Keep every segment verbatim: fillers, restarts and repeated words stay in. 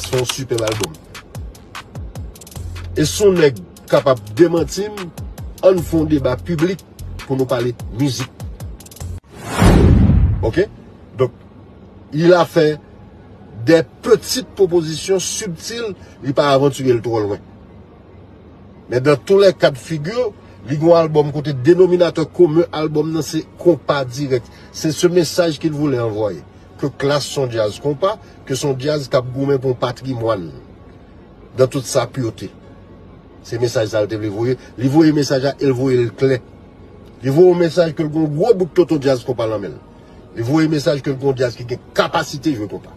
Se yon sipèb albòm. E si yon nèg kapab demanti m, ann fè yon deba piblik pou nou pale mizik. Oke? Donk, il a fait des petites propositions subtiles, li pa avantire l twò lwen. Men dans tous les cas de figure, li gen yon albòm kote denominatè komen albòm nan se konpa dirèk. C'est ce message qu'il voulait envoyer. Ke Klass se yon djaz konpa, ke se yon djaz k ap goumen pou yon patrimwàn dans toute sa pureté. Se mesaj sa l te vle voye. Li voye mesaj la e l voye l klè. Li voye yon mesaj ke l gen yon gwo bout tonton djaz konpa nan men l. Li voye mesaj ke l gen yon djaz ki gen kapasite jwe konpa.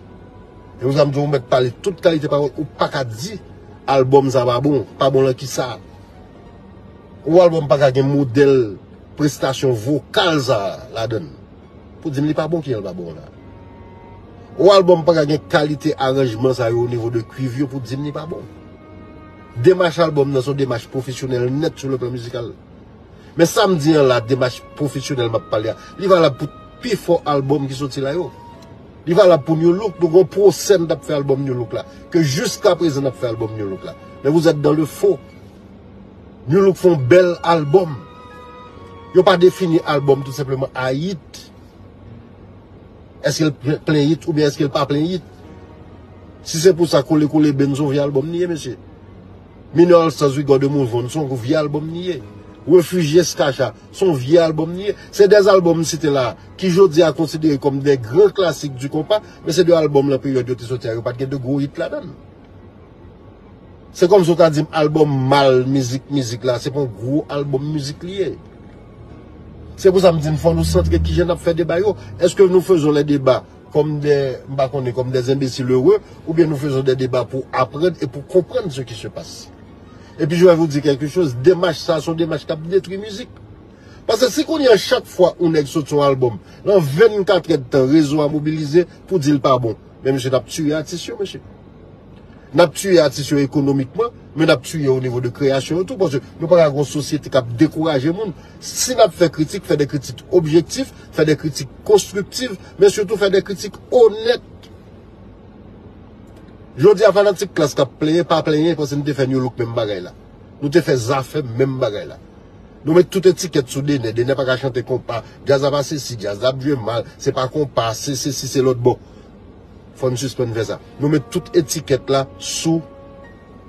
E pou sa m di w, ou mèt pale tout kalite pawòl, ou pa ka di albòm sa pa bon. Pa bon nan kisa? Yon albòm pa ka gen modèl prestasyon vokal sa ladan l pou di m li pa bon, kijan l pa bon la? Yon albòm pa ka gen kalite aranjman sa yo o nivo de kuiv yo pou di m li pa bon. Demach albòm nan se yon demach pwofesyonèl nèt sou le plan mizikal. Men sa m di an la, demach pwofesyonèl m ap pale a, li valab pou pi fò albòm ki soti la yo. Li valab pou Nu Look, nou gen yon pwosè n t ap fè albòm Nu Look la, ke jiskaprezan n ap fè albòm Nu Look la. Men vous êtes dans le faux. Nu Look fè yon bèl albòm. Yo pa defini albòm tou senpleman a hit. Èske l plen hit oubyen èske l pa plen hit? Si se pou sa, Kole Kole Ben se yon vye albòm li ye, mesye. Mineur All Stars We Got The Move On se yon vye albòm li ye. Refugee Skacha se yon vye albòm li ye. Se de albòm m site la ki jodi a konsidere kòm de gran klasik di konpa, men se de albòm lan peryòd yo te soti a, yo pa t gen de gwo hit ladan l. Se kòmsi w ta di m albòm mal mizik mizik la, se pa yon gwo albòm mizik li ye. Se pou sa m di n fò nou santre kijan n ap fè deba yo. Èske nous faisons les débats comme des, m pa konnen, comme des imbéciles heureux, oubyen nous faisons des débats pour apprendre et pour comprendre ce qui se passe? Epi je vais vous dire quelque chose, demach sa se yon demach k ap detwi mizik. Paske si kounye a chak fwa yon nèg soti yon albòm, nan vennkat èdtan rezo a mobilize pou di l pa bon, men mesye, n ap tiye atis yo, mesye. N ap tiye atis yo ekonomikman, men n ap tiye yo o nivo de kreyasyon yo tou, paske nou pa ka gen yon sosyete k ap dekouraje moun. Si n ap fè kritik, fè de kritik objektif, fè de kritik konstriktif, men sitou fè de kritik onèt. Jodi a fanatik Klass k ap plenyen, pa plenyen, paske nou te fè Nu Look menm bagay la. Nou te fè Zafèm menm bagay la. Nou met tout etikèt sou Dener. Dener pa ka chante konpa. Djaz la pa sesi, djaz la ap jwe mal, se pa konpa, se sesi, se lòt. Bon, fò n sispann fè sa. Nou met tout etikèt la sou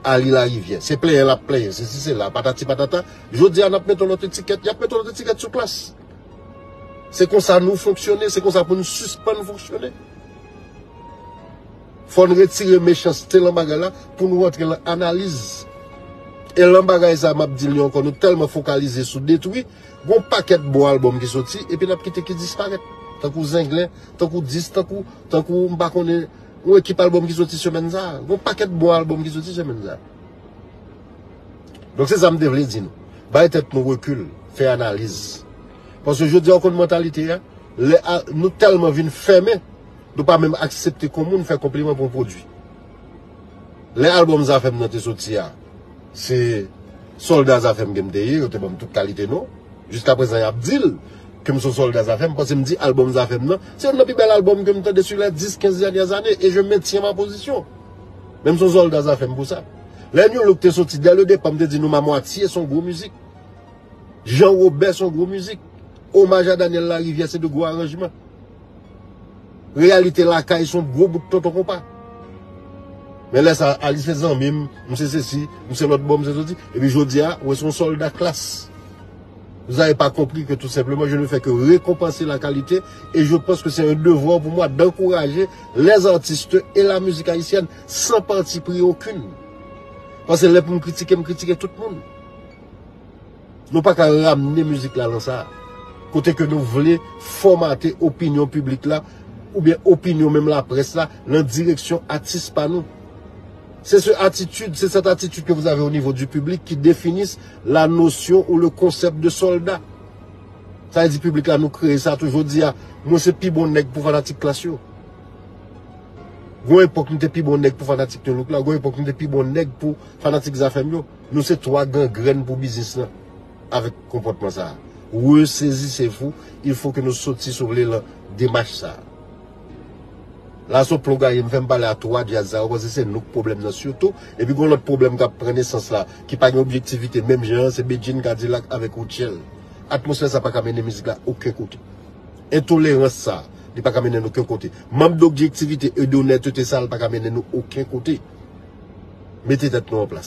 Ali Larivière. Se plenyen l ap plenyen, sesi, sela, patati patata. Jodi a n ap met yon lòt etikèt, y ap met yon lòt etikèt sou Klass. Se konsa nou fonksyone, se konsa pou n sispann fonksyone. Fò n retire mechanste lan bagay la pou nou rantre lan analiz. E lan bagay sa, m ap di l ankò, nou tèlman fokalize sou detwi, gon pakèt bon albòm ki soti, epi n ap kite ki disparèt. Tankou Zenglen, tankou Dis, tankou, tankou m pa konnen, yon ekip albòm ki soti semèn sa. Gon pakèt bon albòm ki soti semèn sa. Donk se sa m te vle di nou. Bay tèt nou rekil, fè analiz. Paske jodi a, w konn mantalite a, lè a, nou tèlman vin fèmen, nou pa menm aksepte ke yon moun fè konpliman pou yon pwodui. Lè albòm Zafèm nan te soti a, se sòlda Zafèm ke m te ye, yo te ban m tout kalite non. Jiskaprezan, y ap di l ke m se yon sòlda Zafèm, paske m di albòm Zafèm nan, se youn nan pi bèl albòm ke m tande sur les dix, quinze dernières années, et je maintiens ma position. Men m se yon sòlda Zafèm pou sa. Lè Nu Look te soti, dès le départ, m te di nou Mamwatye se yon gwo mizik. Jan Wobè se yon gwo mizik. Omaj a Daniel Larivière se de gwo aranjman. Reyalite Lakay se yon gwo bout tonton konpa. Men lè sa, Ali se zanmi m, m se sesi, m se lòt bò, m se soti. Epi jodi a, ou wè se yon sòlda Klass. Vous avez pas compris que tout simplement, je ne fais que récompenser la qualité et je pense que c'est un devoir pour moi d'encourager les artistes et la musique haïtienne sans parti pris aucune. Paske lè pou m kritike, m kritike tout moun. Nou pa ka ramne mizik la lan sa. Kote ke nou vle fòmate opinyon piblik la, oubyen opinyon menm laprès la, lan direksyon atis pa nou. C'est ce attitude, c'est cette attitude que vous avez au niveau du public qui définissent la notion ou le concept de soldat. Sa vle di piblik la nou kreye sa tou jodi a. Mwen se pi bon nèg pou fanatik Klass yo. Gon epòk m te pi bon nèg pou fanatik Nu Look la, gon epòk m te pi bon nèg pou fanatik Zafèm yo. Nou se twa gangrenn pou biznis lan avèk konpòtman sa a. Ressaisissez-vous, il faut que nou soti si w vle lan demach sa a. La se yon plongaye m fè m pale a twa djaz sa yo, paske se nou k pwoblèm nan sitou. Epi gen yon lòt pwoblèm k ap pran nesans la, ki pa gen objektivite menm jan an, se Bedjine, Kadilak avèk Rutshelle. Atmosfè sa pa ka mennen mizik la okenn kote. Entolerans sa, li pa ka mennen n okenn kote. Mank d'objektivite e d'onètete sa, li pa ka mennen nou okenn kote. Mete tèt nou an plas.